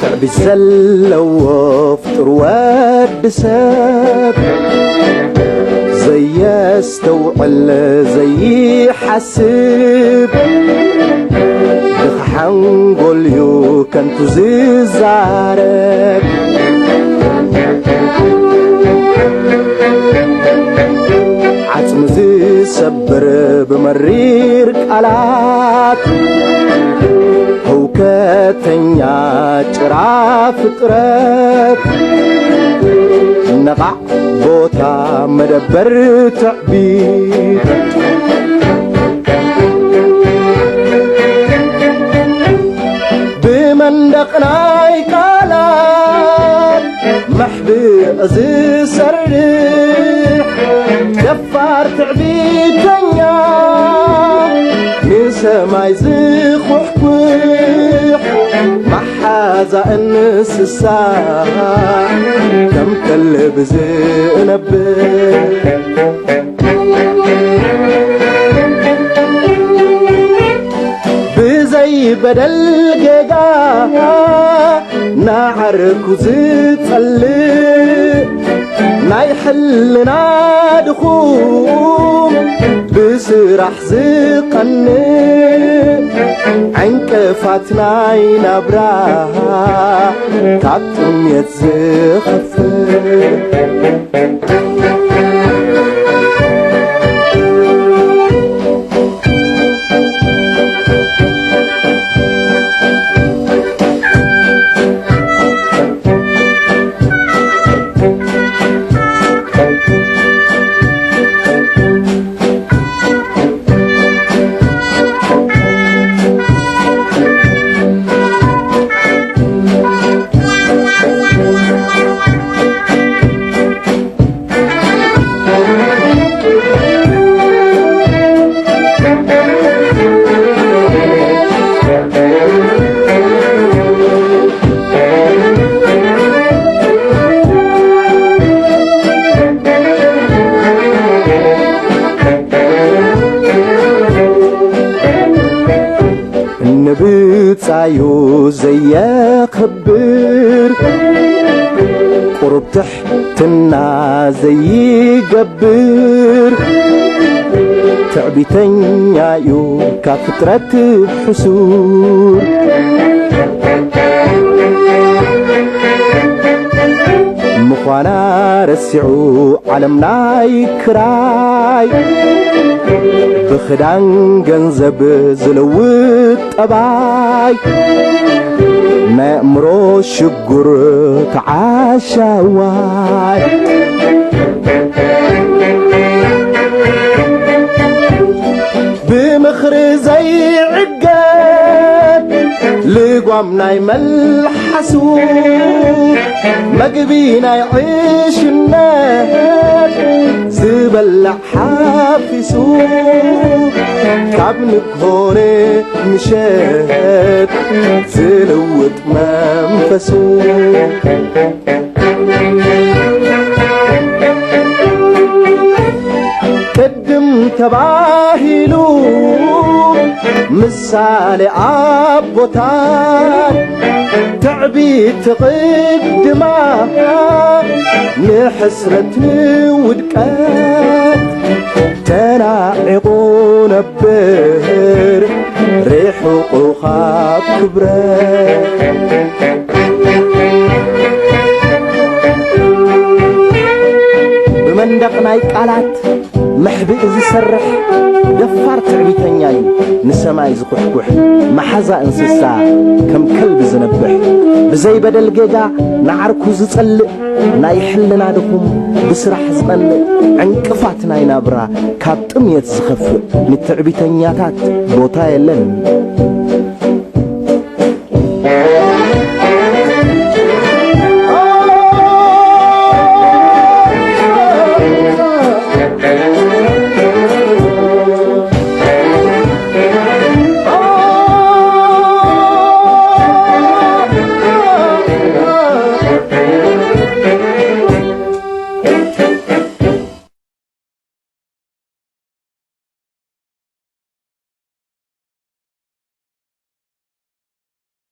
ትዕቢት ዘለዎ ፍጡር ወዲ ሰብ፣ ዘየስተውዕል ዘይሓስብ፣ ድኻ ሓንጎል'ዩ ከንቱ ዝዛረብ። ዓጽሚ ዝሰብር ብመሪር ቃላት፣ ህውከተኛ ጭራ ፍጥረት፣ ነቓዕ ቦታ መደበር ትዕቢት። ብመንደቕ ናይ ቃላት መሕብእ ዝሰርሕ ደፋር ትዕቢተኛ፣ ንሰማይ ዝኹሕኩሕ መሓዛ እንስሳ፣ ከም ከልቢ ዝነብር። ብዘይ በደል ጌጋ ንዓርኩ ዝጸልእ፣ ናይ ሕልና ድኹም ብስራሕ ዝቐንእ፣ ዕንቅፋት ናይ ናብራ ካብ ጥሜት ዝኸፍእ። ንብጻዩ ዘየኸብር፣ ቁሩብ ትሕትና ዘይገብር፣ ትዕቢተኛ'ዩ ካብ ፍጥረት ሕሱር። ምዃና ረሲዑ ዓለም ናይ ክራይ፣ ብኽዳን ገንዘብ ዝልውጥ ጠባይ፣ ናይ ኣእምሮ ሽጉር ተዓሻዋይ። ብምኽሪ ዘይዕገት ልጓም ናይ መልሓሱ፣ መግቢ ናይ ዕሽነት ዝበልዕ ሓፊሱ፣ ካብ ንግሆ ንምሸት ዝልውጥ መንፈሱ። ቅድም ተባሂሉ ምሳሌ ኣቦታት፣ ትዕቢት ትቕድማ ንሕስረት ንውድቀት፣ ተናዒቑ ነብር ርሑቑ ካብ ክብረት። ብመንደቕ ናይ ቃላት መሕብኢ ዝሰርሕ ደፋር ትዕቢተኛ እዩ፣ ንሰማይ ዝኹሕኩሕ መሓዛ እንስሳ ከም ከልቢ ዝነብሕ፣ ብዘይ በደል ጌጋ ንዓርኩ ዝጸልእ፣ ናይ ሕልና ድኹም ብስራሕ ዝቐንእ፣ ዕንቅፋት ናይ ናብራ ካብ ጥምየት ዝኸፍእ፣ ንትዕቢተኛታት ቦታ የለን።